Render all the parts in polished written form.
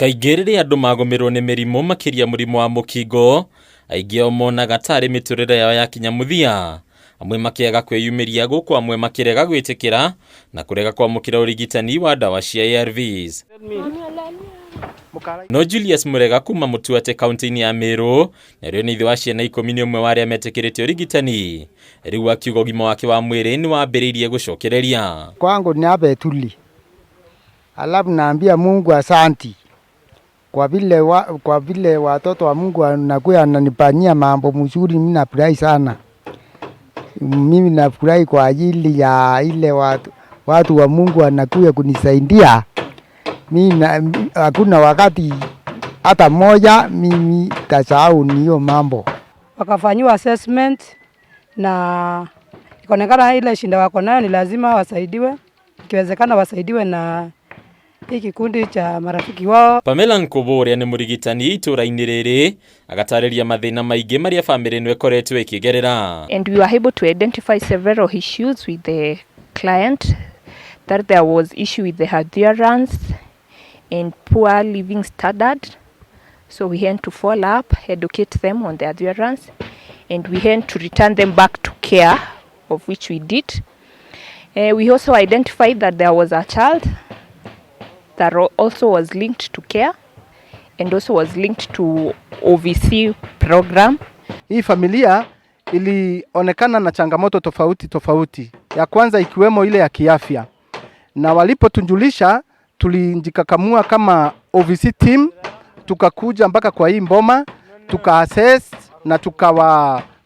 Kaingĩ rĩrĩa andũ magũmĩrwo nĩ mĩrimũ makĩria mũrimũ wa mũkingo, aingĩ ao monaga tarĩ mĩtũrĩre yao yakinya mũthia. Amwe makĩaga kwĩyumĩria gũkũ amwe makĩrega gwĩtĩkĩra na kũrega kwamũkĩra ũrigitani wa ndawa cia ARVs. No Julius Murega kuma Mũtuate kaunti-inĩ ya Meru na ũrĩa nĩ ithe wa ciana 11 wa arĩa metĩkĩrĩte ũrigitani, rĩu akiuga ũgima wake wa mwĩrĩ nĩ wambĩrĩirie gũcokereria. Kwangu ni hapa tuli, alafu naambia Mungu asanti kwa vile watoto wa Mungu wanakuya wananifanyia mambo mzuri. Mimi nafurahi sana, mimi nafurahi kwa ajili ya ile watu wa Mungu wanakuya kunisaidia mimi. Hakuna wakati hata moja mimi tasahau ni hiyo mambo. Wakafanyiwa assessment na ikaonekana ile shinda wako nayo ni lazima wasaidiwe, ikiwezekana wasaidiwe na hii kikundi cha marafiki wao. Pamela Nkubo ũrĩa nĩ mũrigitani itũũra-inĩ rĩrĩ agatarĩria mathĩna maingĩ marĩa bamĩrĩ ĩno ĩkoretwo ĩkĩgerera. And we were able to identify several issues with the client, that there was issue with the adherence and poor living standard. So we had to follow up, educate them on the adherence, and we had to return them back to care, of which we did. We also identified that there was a child that also was linked to care and also was linked to OVC program. Hii familia ilionekana na changamoto tofauti tofauti, ya kwanza ikiwemo ile ya kiafya, na walipotujulisha tulijikakamua kama OVC team, tukakuja mpaka kwa hii mboma tuka assess na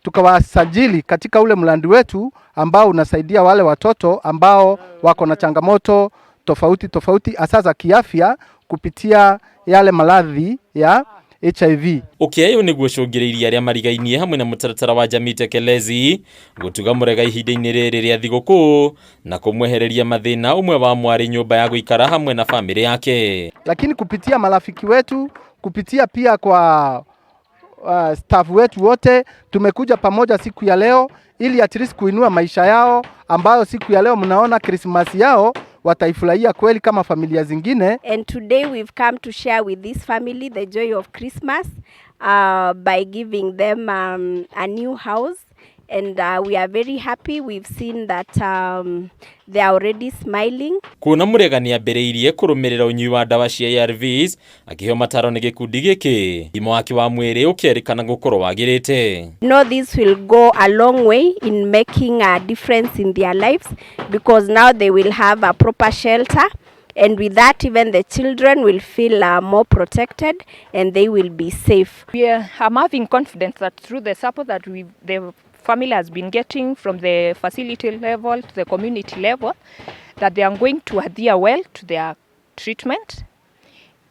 tukawasajili katika ule mradi wetu ambao unasaidia wale watoto ambao wako na changamoto tofauti tofauti hasa za kiafya kupitia yale maradhi ya HIV. Ũkĩa ũyũ nĩguo ũcũngĩrĩirie arĩa marigainie hamwe na mũtaratara wa Jamii Tekelezi gũtuga Mũrega ihinda-inĩ rĩrĩ rĩa thigũkũ na kũmwehereria mathĩna ũmwe wa mwarĩ nyũmba ya gũikara hamwe na bamĩrĩ yake. Lakini kupitia marafiki wetu, kupitia pia kwa staff wetu wote tumekuja pamoja siku ya leo ili at least kuinua maisha yao ambayo siku ya leo mnaona Krismasi yao wataifurahia kweli kama familia zingine. And today we've come to share with this family the joy of Christmas by giving them a new house. And we are very happy. We've seen that they are already smiling. Kuona Mũrega nĩambĩrĩirie kũrũmĩrĩra ũnyui wa ndawa cia ARVs akĩheo mataro nĩ gĩkundi gĩkĩ, ũgima wake wa mwĩrĩ ũkerĩkana gũkorwo wagĩrĩte. Know this will go a long way in making a difference in their lives because now they will have a proper shelter, and with that even the children will feel more protected and they will be safe. I'm having confidence that through the support that the family has been getting from the facility level to the community level, that they are going to adhere well to their treatment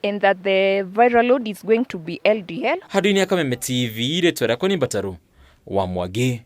and that the viral load is going to be LDL. Handũ-inĩ ya Kameme TV, rĩtwa rĩakwa nĩ Mbataru wa Mwangi.